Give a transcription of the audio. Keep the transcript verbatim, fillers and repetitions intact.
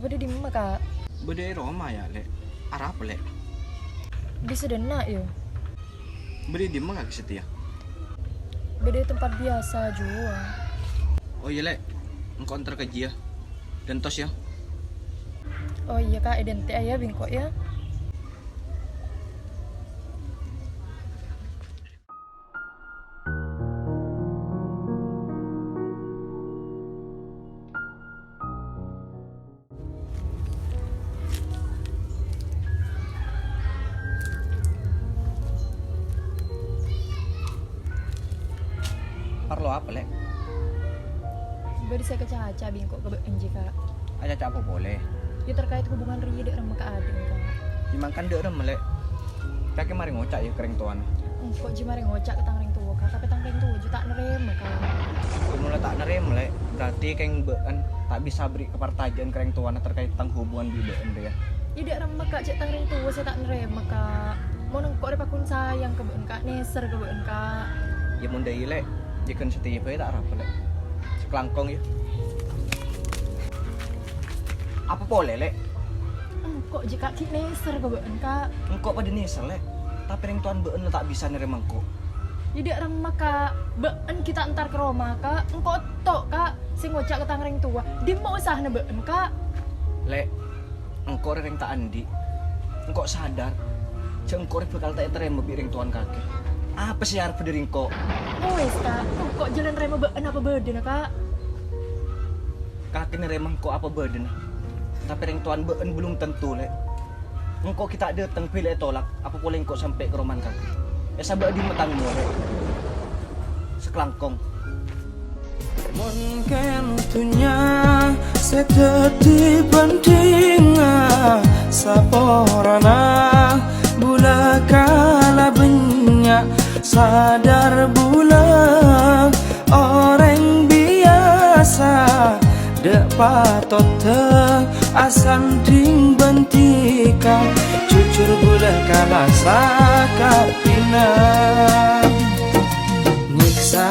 Bâdâ è dimma, Ka'? Bâdâ è roma, yâ, Lè'. Arapa, Lè'? Bisa dâ' enna', yâ. Bâdâ è dimma, Ka' Setia? Bâdâ è tempat biasa jiyâ. Oh, iyâ, Lè'. Engko' entar ka jiyâ. Dântos, yâ. Oh, iyâ, Ka'. Èdânte'a, yâ, bi' engko', yâ. Parlo apa, Lè'? Bâdâ sè èkacaca bi' engko' ka bâ'na, Ji, Ka'. Acaca apa polè? Yâ, terkait hubungan rèya dâ' remma ka adâ'na, Ka'. Yâ, mangkana dâ' remma, Lè'. Kakè marè ngoca', yâ, ka rèng towana. Engko' jiyâ marè ngoca' ka tang rèng towa, Ka'. Tapè tang rèng towa jiyâ ta' narèma, Ka'. Yâ, mon la ta' narèma, Lè', berarti kèng bâ'na ta' bisa bherri' kaparcajâ'ân ka rèng towana terkait tang hubungan bi' bâ'na rèya. Yâ, dâ' remma, Ka', cè' tang rèng towa sè ta' narèma, Ka'. Mon engko' rè pagghun sayang ka bâ'na, Ka', nèser ka bâ'na, Ka'. Yâ, mon dâ' iyâ, Lè'. Jhâ' ghân satèya bhâi ta' arapa, Lè'. Sakalangkong, yâ. Apa polè, Lè'? Engko' jiyâ, Ka', ghi' nèser ka bâ'na, Ka'. Engko' padâ nèser, Lè'. Tapè rèng towana bâ'na la ta' bisa narèma engko'. Yâ, dâ' remma, Ka'. Bâ'na ghi' ta' entar ka roma, Ka'. Engko' èto', Ka', sè ngoca' ka tang rèng towa. Dimma usahana bâ'na, Ka'? Lè', engko' rèya rèng ta' andi'. Engko' sadar jhâ' engko' rèya bhâkal ta' ètarèma bi' rèng towana kakè. Apa sè èarebbhâ dâri engko'? Wes, Ka', engko' jhâ' la narèma bâ'na apa bâdâna, Ka'. Kakè narèma engko' apa bâdâna. Tapè rèng towana bâ'na bellum tanto, Lè'. Engko' ghi' ta' dâteng bilâ ètolak, apa polè engko' sampè' ka romana kakè. Èsabâ' dimma tang molè. Sakalangkong. Mon kèng dhunnya sè dhâddhi bhândhingnga, saporana bulâ kala bânnya', sadar bulâ orèng biyasa, dâ' patotta asandhing bân dhika, jujur bulâ kala sakabbhina. Nyèksa